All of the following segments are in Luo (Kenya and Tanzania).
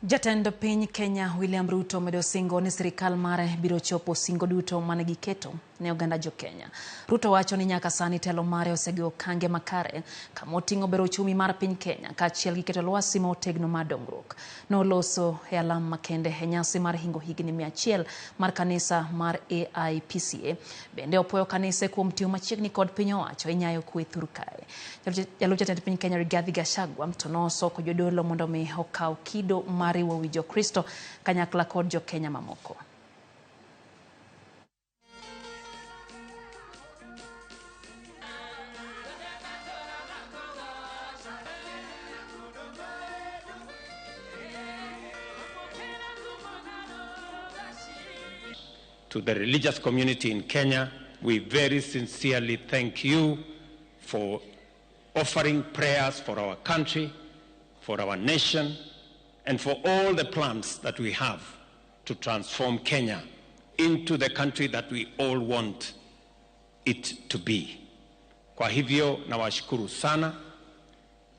Jatend piny Kenya William Ruto omedo singo ni sirikal mare biro chopo singo duto mane giketo ne oganda jo Kenya. Ruto wacho ni nyaka sani telo mare osego okange makare kama oting'o bero uchumi mar piny Kenya kaachiel gi keto lwasi ma otegno mar dongruok. Noloso e alam makende e nyasi mar hingo higni 100 mar kanisa mar AIPCA. Bende opuoyo kanise kuom tiyo machiegni kod piny owacho e nyayo kwe thur kae. Jalup jatend piny Kenya Rigathi Gachagua to nosoko jodolo mondo mi okaw kido mar riwo wi Jokristo kanyakla kod jo Kenya mamoko. To the religious community in Kenya, we very sincerely thank you for offering prayers for our country, for our nation, and for all the plans that we have to transform Kenya into the country that we all want it to be. Kwa hivyo nawashukuru sana,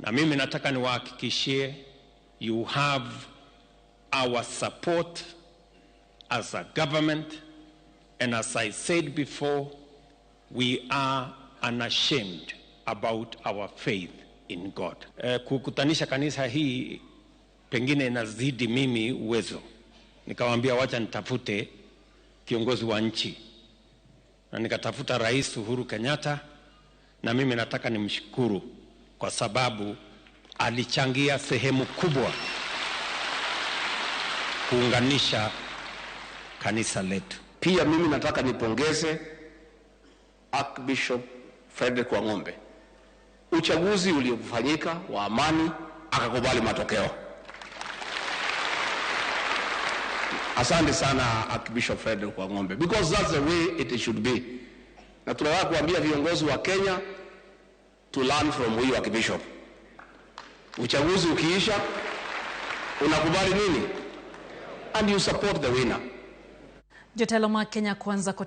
na mimi nataka niwahakikishie you have our support as a government, and as I said before, we are unashamed about our faith in God. Kukutanisha kanisa hii pengine inazidi mimi uwezo. Nikamwambia wacha nitafute kiongozi wa nchi, na nikatafuta Rais Uhuru Kenyatta, na mimi nataka nimshukuru kwa sababu alichangia sehemu kubwa kuunganisha kanisa letu. Pia mimi nataka nipongeze Archbishop Frederick Wang'ombe. Uchaguzi uliofanyika wa amani, akakubali matokeo. Asante sana Archbishop Frederick Wang'ombe, because that's the way it should be. Na tunataka kuambia viongozi wa Kenya to learn from huyu Archbishop. Uchaguzi ukiisha, unakubali nini? And you support the winner. Jotelo mag Kenya Kwanza.